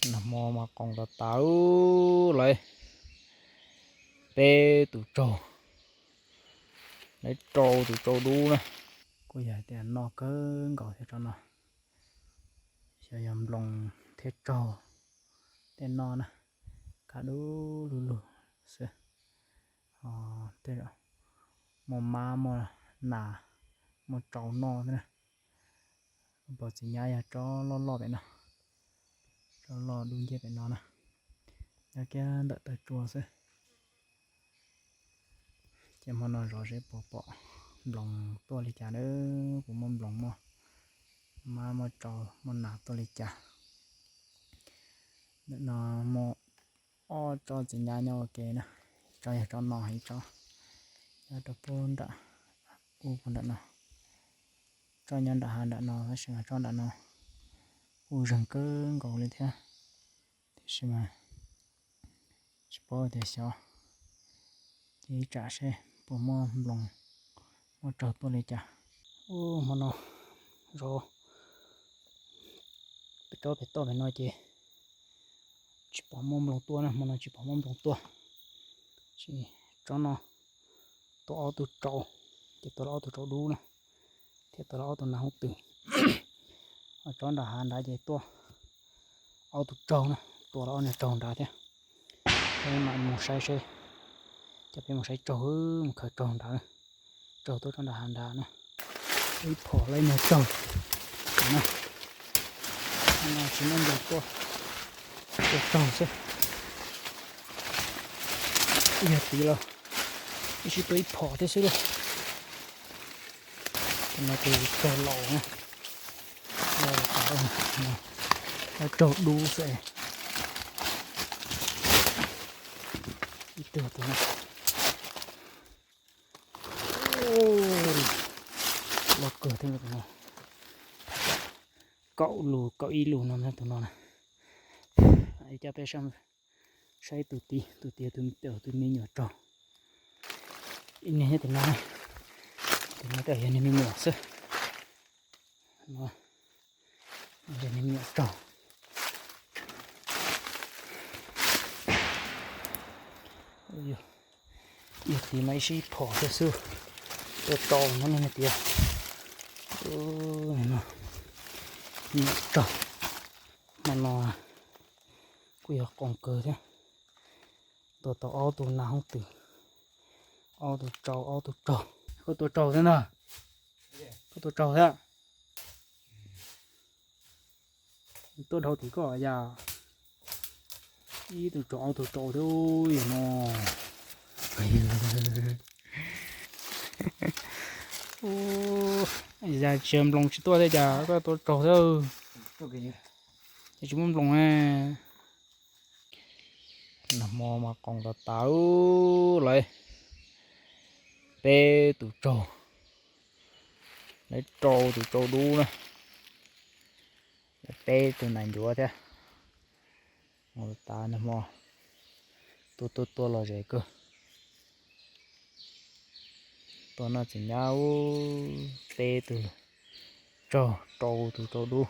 Nag hmo mas qoos tas tas lawm, peb tus tsaug, lawv rau tus tsau dub na. Kuj yog tias noj kawg nkaus thiab tsob no, xyov yog nploos thiab tsaug tej noj na, kaj dub lug lug xwb. Ho tej muaj mab muaj nas muaj tsau noj thiab na. Pom txiv nyab yog tsob loj loj pem no, tsob loj dub nciab pem no na, nyob kiag ntawm taw tsua xwb. Ces hmo no zov seb puas pom nploos tuaj li cas na, puas muaj nploos muaj mab muaj tsau muaj nas tuaj li cas. Ntawm no muaj ob tsob txiv nyab nyob ua ke na, tsob yog tsob no, ib tsob nyob rau pem nram ub puag nram no, tsob nyob nram hav nram no tab sis mas tsob nram no kuj zeeg kawg nkaus li thiab, tiam sis mas tsis paub tias xyov, ces ib tsam seb puas muaj nploos muaj tsaug tuaj li cas. Ub, hmo no zov pem tsob pem toj pem no ces tsis pom muaj nploos tuaj na, hmo no tsis pom muaj nploos tuaj. Ces tsob no tuaj ob tug tsau, ces tuaj los ob tug tsau dub na, thiab tuaj los ob tug nas hooj twm. Ho tsob nram hav nrad ces tuaj ob tug tsaug na, tuaj los ob niag tsaug nrad thiab. Peb mam mus saib seb, coj peb mus saib tsaug, mus khaws tsaug nrad na. Tsaug tuaj tsob nram hav nrad na. Ib phom lawm niag tsaug na. No tsis muaj nploos tuaj, tuaj tsaug xwb. Yog tid los ib sij tuaj ib phom thiab xwb lauj. Tus no tus tsaug laus na, tsaug dub xwb. Ib tug tus no loj kawg thiab no, kaum lus kaum ib lus no tus no na. Coj peb saib tus tid, tus tid tus me nyuam tsaug. Ib niag nyob tim no, tim no twb yog niag me nyuam xwb. Yog niag me nyuam tsaug. Yog tid mas ib sij phom thiab xwb, tuaj tsaug no ne tias. Me nyuam tsaug, hmo no kuj yog qoos kawg thiab. Tuaj tau ob tug nas hooj twm, ob tug tsau, ob tug tsaug. Koj tuaj tsaug thiab ntag, koj tuaj tsaug thiab. Tuaj dhau tim koj yam, ib tug tsaug ob tug tsau thiab yog no. Yam tsis nploos tsis tuaj thiab cas koj tuaj tsaug thiab. Ces tsis muaj nploos. Nag hmo mas qoos tas tas lawm, peb tus tsaug, lawv rau tus tsau dub na, peb tus nas ncuav thiab. Mus tas nag hmo, tuaj tuaj tuaj los zem kawg. Tuaj noj txiv nyab, peb tus tsaug rau tus tsau dub.